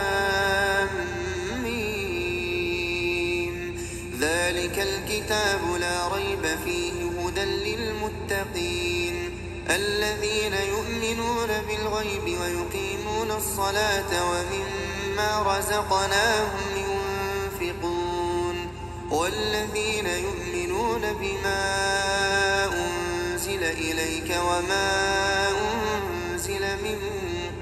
لام ميم ذلك الكتاب لا ريب فيه هدى للمتقين الذين يؤمنون بالغيب ويقيمون الصلاة ومما رزقناهم ينفقون والذين يؤمنون بما أنزل إليك وما أنزل من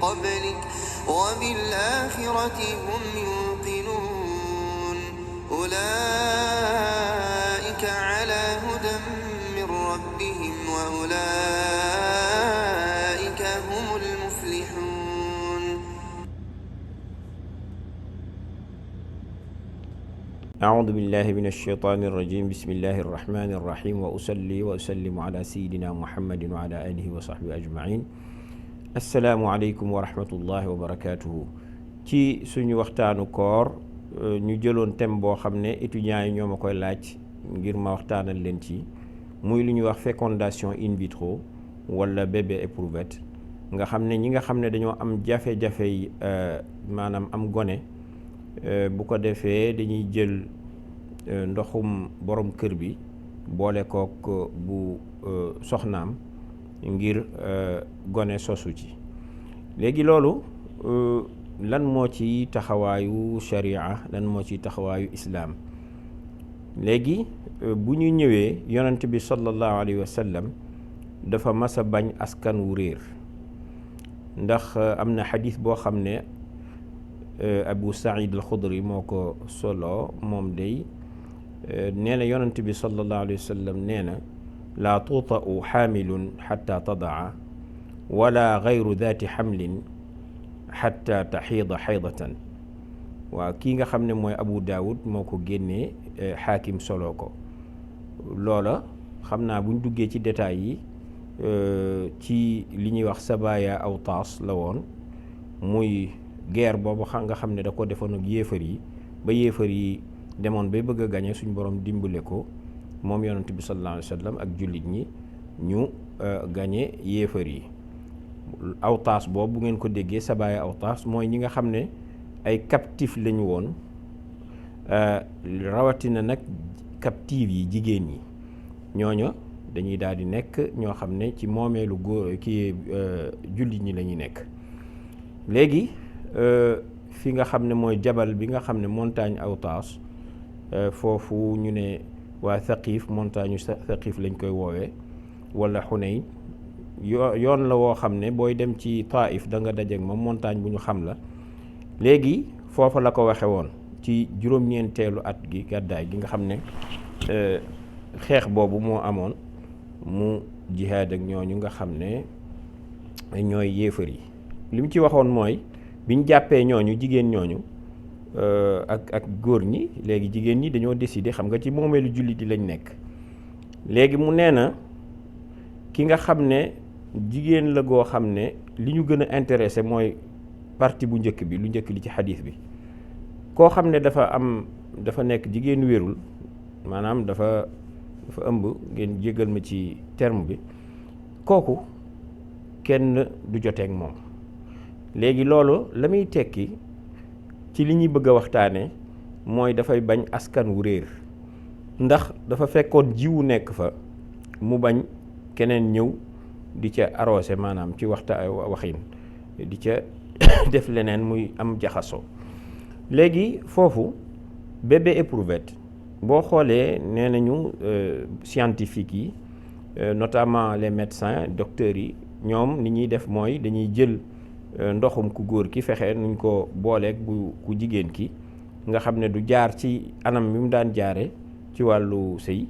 قبلك وبالآخرة هم يوقنون أولئك على هدى من ربهم وأولئك هم المفلحون. أعوذ بالله من الشيطان الرجيم. بسم الله الرحمن الرحيم وأصلي وأسلم على سيدنا محمد وعلى آله وصحبه أجمعين. السلام عليكم ورحمة الله وبركاته. ci suñu waxtaanu koor ñu jëloon thème boo xam ne étudiants yi ñoo ma koy laaj ngir ma waxtaanal leen ci muy lu ñuy wax fécondation in vitro wala bébé éprouvette nga xam ne ñi nga xam ne dañoo am jafe-jafe yi maanaam am gone bu ko defee dañuy jël ndoxum borom kër bi boole kook bu soxnaam ngir gone sosu ci. léegi loolu lan moo ci taxawaayu sharia lan moo ci taxawaayu islaam. léegi bu ñu ñëwee yonent bi sallallahu alayhi wa sallam dafa mas a bañ askan wu réer ndax am na xadis boo xam ne Abu Saïd al-Xudri moo ko solo moom day nee na yonent bi sallallahu alayhi wa sallam nee na laa tuuta'u xaamilun xatta tadaa wala gayru daati xamlin xatta taxiida xaydatan. waaw kii nga xam ne mooy Abu Daawud moo ko génnee xaakim solo ko. loola xam naa buñ duggee ci détails yi ci li ñuy wax sabaaya aw taas la woon muy guerre boobu nga xam ne da ko defoon ak yéefar yi ba yéefar yi demoon bay bëgg a gañe suñu borom dimbale ko moom yonent bi sallallahu alayhi wa sallam ak jullit ñi ñu gañe yéefar yi. aw taas boobu bu ngeen ko déggee sabaaya aw taas mooy ñi nga xam ne ay captif lañu woon rawatina nag captive yi jigéen ñi ñooño dañuy daal di nekk ñoo xam ne ci moomeelu góor ki jullit ñi la ñuy nekk. léegi fi nga xam ne mooy jabal bi nga xam ne montagne Awtaas foofu ñu ne waa Thaqif montagne Thaqif lañ koy woowee wala Xunayn yoon la woo xam ne booy dem ci Taif da nga dajeek moom montagne bu ñu xam la. léegi foofa la ko waxe woon ci juróom-ñeenteelu at gi gàddaay gi nga xam ne xeex boobu moo amoon mu jihaad ak ñooñu nga xam ne ñooy yéefar yi. li mu ci waxoon mooy biñ jàppee ñooñu jigéen ñooñu ak góor ñi léegi jigéen ñi dañoo décider xam nga ci moomeelu jullit yi lañ nekk. léegi mu nee na ki nga xam ne jigéen la goo xam ne li ñu gën a intéressé mooy partie bu njëkk bi lu njëkk li ci xadiis bi koo xam ne dafa nekk jigéen wérul maanaam dafa ëmb ngeen jégal ma ci terme bi kooku kenn du joteek moom. léegi loolu la muy tekki ci li ñuy bëgg a waxtaane mooy dafay bañ askan wu réer ndax dafa fekkoon jiwu nekk fa mu bañ keneen ñëw di ca arrosé maanaam ci waxin di ca def leneen muy am jaxasoo. léegi foofu bébé éprouvette boo xoolee nee nañu scientifique yi notamment les médecins docteurs yi ñoom ni ñuy def mooy dañuy jël ndoxum ku góor ki fexe nuñ ko booleeg bu ku jigéen ki nga xam ne du jaar ci anam mi mu daan jaare ci wàllu sëy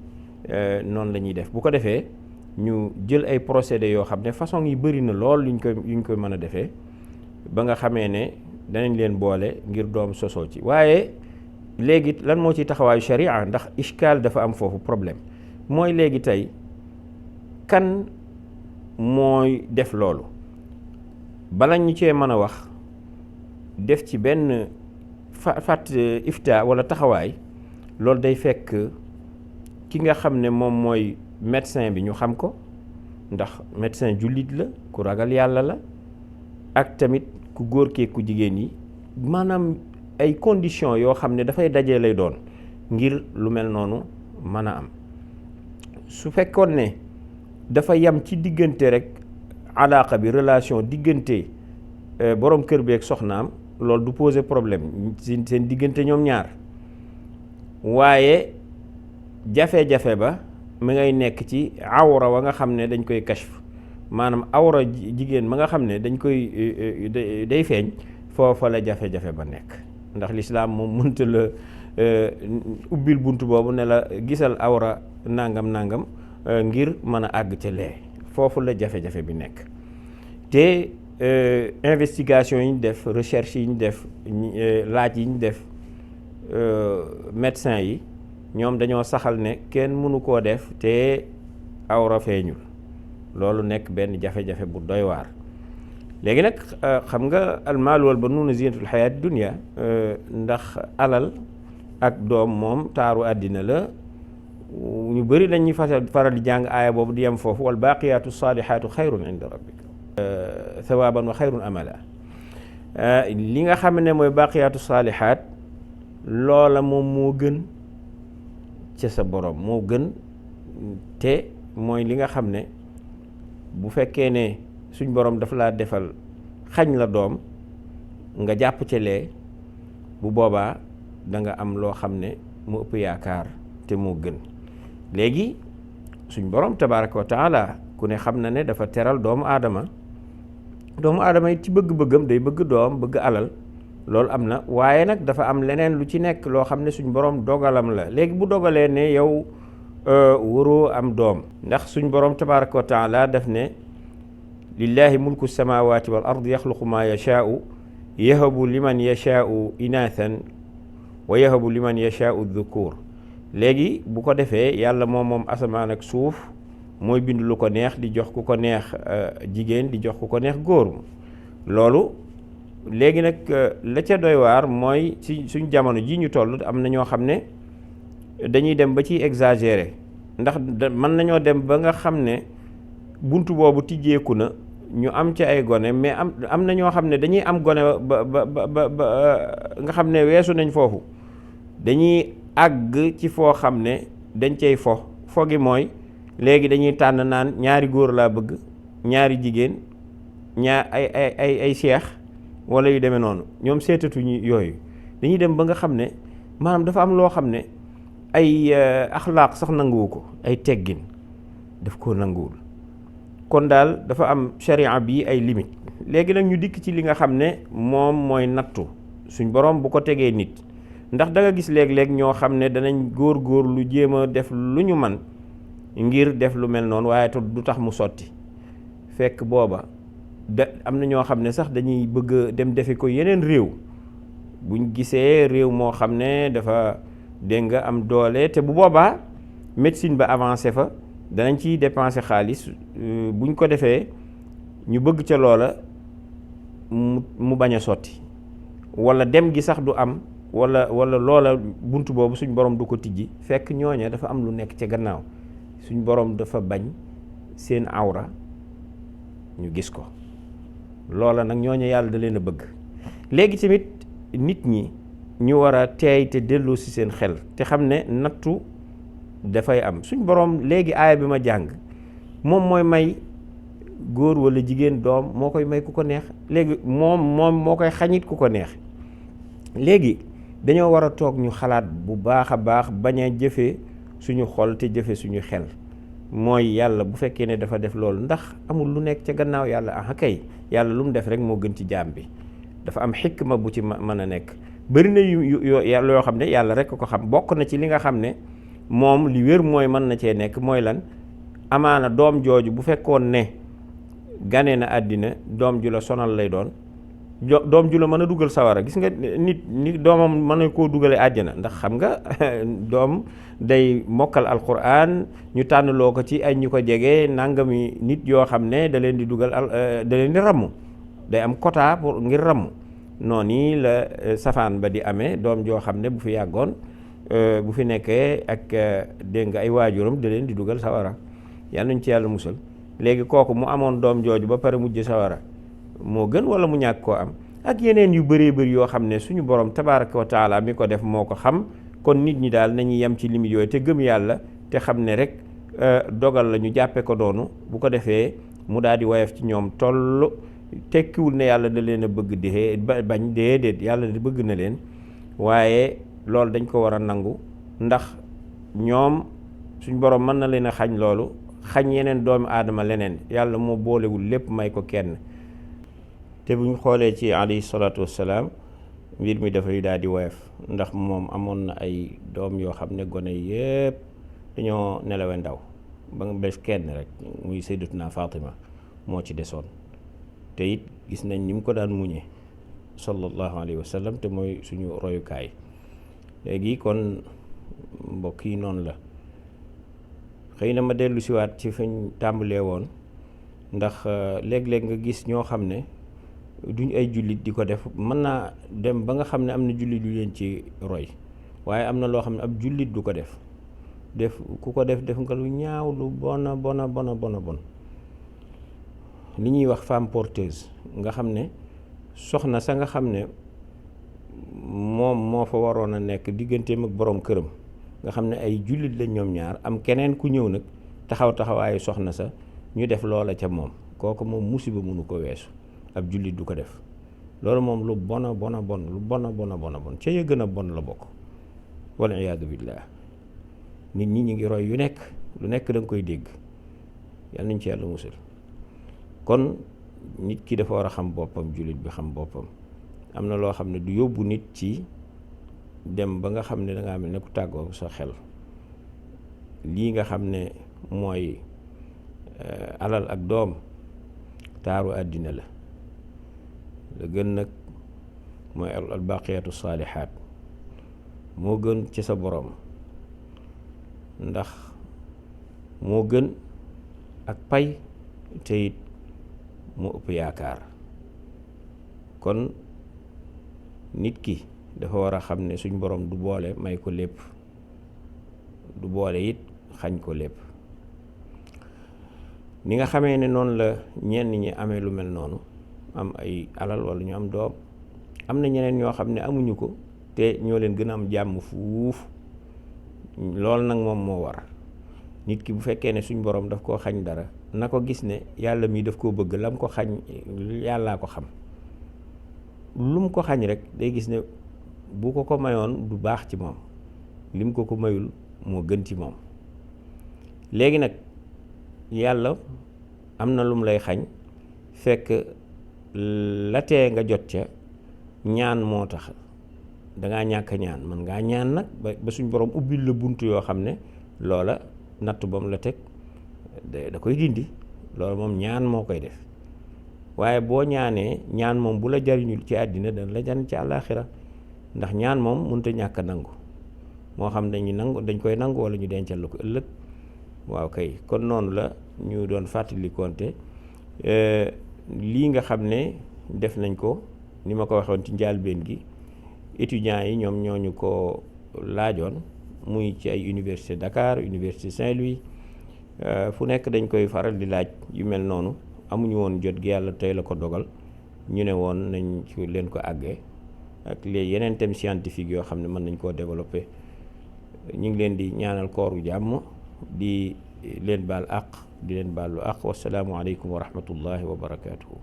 noonu la ñuy def. bu ko defee ñu jël ay procédés yoo xam ne façon yi bëri na lool yuñ koy mën a defee ba nga xamee ne danañ leen boole ngir doom sosoo ci. waaye léegi lan moo ci taxawaayu sharia ndax ishkaal dafa am foofu problème mooy léegi tey kan mooy def loolu bala ñu cee mën a wax def ci benn fàtt ifta wala taxawaay loolu day fekk ki nga xam ne moom mooy médecin bi ñu xam ko ndax médecin jullit la ku ragal yàlla la ak tamit ku góor kee ku jigéen yi maanaam ay conditions yoo xam ne dafay daje lay doon ngir lu mel noonu mën a am. su fekkoon ne dafa yam ci diggante rek alaaqa bi relation diggante borom kër bi ak soxnaam loolu du poser problème seen diggante ñoom ñaar waaye jafe-jafe ba mi ngay nekk ci awra wa nga xam ne dañ koy kashf maanaam awra jigéen ma nga xam ne dañ koy day feeñ foofa la jafe-jafe ba nekk ndax lislaam moom mënta la ubbil bunt boobu ne la gisal awra nangam ngir mën a àgg ca lee foofu la jafe-jafe bi nekk te investigation yi ñu def recherche yi ñu def laaj yi ñu def médecin yi ñoom dañoo saxal ne kenn mënu koo def te awra feeñul loolu nekk benn jafe-jafe bu doy waar. léegi nag xam nga almaal wal banuuna zinatul xayaati dunya ndax alal ak doom moom taaru àddina la ñu bëri dañuy faral di jàng aaya boobu di yem foofu wal baaqiyaatu saalihaatu xayrun inda rabbika thawaaban wa xayrun amala li nga xam ne mooy baaqiyaatu saalihaat loola moom moo gën ca sa borom moo gën te mooy li nga xam ne bu fekkee ne suñ borom dafa laa defal xañ la doom nga jàpp ca lee bu boobaa da nga am loo xam ne mu ëpp yaakaar te moo gën. léegi suñ borom tabaaraka wa taala ku ne xam na ne dafa teral doomu aadama yi ci bëgg-bëggam day bëgg doom bëgg alal loolu am na waaye nag dafa am leneen lu ci nekk loo xam ne suñ borom dogalam la léegi bu dogalee ne yow waroo am doom ndax suñ borom tabaaraka wa taala daf ne lillahi mulku samawati wal ard yaxluqu ma yashaau yahabu liman yashaau inathan wa yahabu liman yashaau dhukur léegi bu ko defee yàlla moom asamaan ak suuf mooy bind lu ko neex di jox ku ko neex jigéen di jox ku ko neex góor loolu léegi nag la ca doy waar mooy ci suñ jamono ji ñu toll am na ñoo xam ne dañuy dem ba ciy exagérer ndax mën nañoo dem ba nga xam ne buntu boobu tijjeeku na ñu am ci ay gone mais am na ñoo xam ne dañuy am gone ba nga xam ne weesu nañ foofu dañuy àgg ci foo xam ne dañ cay fo gi mooy léegi dañuy tànn naan ñaari góor laa bëgg ñaari jigéen ay seex wala yu demee noonu ñoom seetatuñu yooyu dañuy dem ba nga xam ne maanaam dafa am loo xam ne ay axlaaq sax nanguwu ko ay teggin daf koo nanguwul kon daal dafa am sharia bi ay limite léegi nag ñu dikk ci li nga xam ne moom mooy nattu suñ borom bu ko tegee nit ndax da nga gis léeg-léeg ñoo xam ne danañ góor lu jéem a def lu ñu man ngir def lu mel noonu waaye du tax mu sotti fekk booba am na ñoo xam ne sax dañuy bëgg dem defi ko yeneen réew buñ gisee réew moo xam ne dafa dégg nga am doole te bu boobaa médecine ba avancé fa danañ ciy dépenser xaalis buñ ko defee ñu bëgg ca loola mu bañ a sotti wala dem gi sax du am wala loola bunt boobu suñ borom du ko tijji fekk ñooña dafa am lu nekk ca gannaaw suñ borom dafa bañ seen awra ñu gis ko loola nag ñooña yàlla da leen a bëgg léegi tamit nit ñi ñu war a teey te delloo ci seen xel te xam ne nattu dafay am suñ borom léegi aaya bi ma jàng moom mooy may góor wala jigéen doom moo koy may ku ko neex léegi moom moo koy xañit ku ko neex léegi dañoo war a toog ñu xalaat bu baax a baax bañ a jëfe suñu xol te jëfe suñu xel mooy yàlla bu fekkee ne dafa def loolu ndax amul lu nekk ca gannaaw yàlla kay yàlla lu mu def rek moo gën ci jaam bi dafa am xikma bu ci mën a nekk bëri na yoo xam ne yàlla rek ko xam bokk na ci li nga xam ne moom li wér mooy mën na cee nekk mooy lan amaana doom jooju bu fekkoon ne gane na àddina doom ju la sonal lay doon doom ju la mën a dugal sawara gis nga nit doomam mën na koo dugale àjjana ndax xam nga doom day mokkal alquran ñu tànnloo ko ci ay ñu ko jege nangami nit yoo xam ne da leen di dugal da leen di ramm day am quota pour ngir ramm noonu la safaan ba di amee doom joo xam ne bu fi yàggoon bu fi nekkee ak dégg nga ay waajuram da leen di dugal sawara yàlla nañ ci yàlla musal léegi kooku mu amoon doom jooju ba pare mujj sawara moo gën wala mu ñàkk koo am ak yeneen yu bëree bëri yoo xam ne suñu borom tabaaraka wa taala mi ko def moo ko xam. kon nit ñi daal nañu yem ci limite yooyu te gëm yàlla te xam ne rek dogal la ñu jàppe ko doonu bu ko defee mu daal di woyof ci ñoom toll tekkiwul ne yàlla da leen a bëgg dee bañ déedéet yàlla di bëgg na leen waaye loolu dañ ko war a nangu ndax ñoom suñ borom mën na leen a xañ loolu xañ yeneen doomu aadama leneen yàlla moo boolewul lépp may ko kenn. te buñ xoolee ci alayhi salaatu wassalaam mbir mi dafay daal di woyof ndax moom amoon na ay doom yoo xam ne gone yépp dañoo nelawe ndaw ba nga bés kenn rek muy sayyidatuna Fatima moo ci desoon te it gis nañ ni mu ko daan muñe sallallahu alayhi wa sallam te mooy suñu royukaay. léegi kon mbokk yi noonu la xëy na ma dellu siwaat ci fañ tàmbalee woon ndax léeg-léeg nga gis ñoo xam ne duñ ay jullit di ko def mën naa dem ba nga xam ne am na jullit yu leen ci roy waaye am na loo xam ne ab jullit du ko def ku ko def nga lu ñaaw lu bona bon li ñuy wax femme porteuse nga xam ne soxna sa nga xam ne moom moo fa waroon a nekk digganteem ak borom këram nga xam ne ay jullit lañ ñoom ñaar am keneen ku ñëw nag taxawaayu soxna sa ñu def loola ca moom kooku moom musiba mënu ko weesu ab jullit du ko def loolu moom lu bon ca ya gën a bon la bokk wal iyaadu billaah nit ñi ñu ngi roy yu nekk lu nekk da nga koy dégg yal nañ ci yàlla musal kon nit ki dafa war a xam boppam jullit bi xam boppam am na loo xam ne du yóbbu nit ci dem ba nga xam ne dangaa mel ne ku tàggoo sa xel lii nga xam ne mooy alal ak doom taaru àddina la gën nag mooy al baqiyatu saalihaat moo gën ci sa borom ndax moo gën ak pay te it moo ëpp yaakaar kon nit ki dafa war a xam ne suñ borom du boole may ko lépp du boole it xañ ko lépp ni nga xamee ne noonu la ñenn ñi amee lu mel noonu am ay alal wala ñu am doom am na ñeneen ñoo xam ne amuñu ko te ñoo leen gën a am jàmm fuuf loolu nag moom moo war nit ki bu fekkee ne suñ borom daf koo xañ dara na ko gis ne yàlla mii daf koo bëgg lam ko xañ yàllaa ko xam lu mu ko xañ rek day gis ne bu ko mayoon du baax ci moom lim ko mayul moo gën ci moom léegi nag yàlla am na lum lay xañ fekk la tee nga jot ca ñaan moo tax dangaa ñàkk ñaan man ngaa ñaan nag ba suñ borom ubbil la bunt yoo xam ne loola natt bam la teg da koy dindi loolu moom ñaan moo koy def waaye boo ñaanee ñaan moom bu la jariñul ci àddina dana la jariñ ci àllaaxira ndax ñaan moom mënut a ñàkk a nangu moo xam dañ koy nangu wala ñu dencal la ko ëllëg waaw kay kon noonu la ñu doon fàttali konte lii nga xam ne def nañ ko ni ma ko waxoon ci njàlbéen gi étudiants yi ñoom ñoo ñu ko laajoon muy ci ay université Dakar université Saint-Louis fu nekk dañ koy faral di laaj yu mel noonu amuñu woon jot gi yàlla tey la ko dogal ñu ne woon nañ ci leen ko àggee ak les yeneen thèmes scientifiques yoo xam ne mën nañ koo développer ñu ngi leen di ñaanal kooru jàmm di leen baal àq di leen baalu àq wasalaamu aleykum wa rahmatullahi wa barakaatuhu.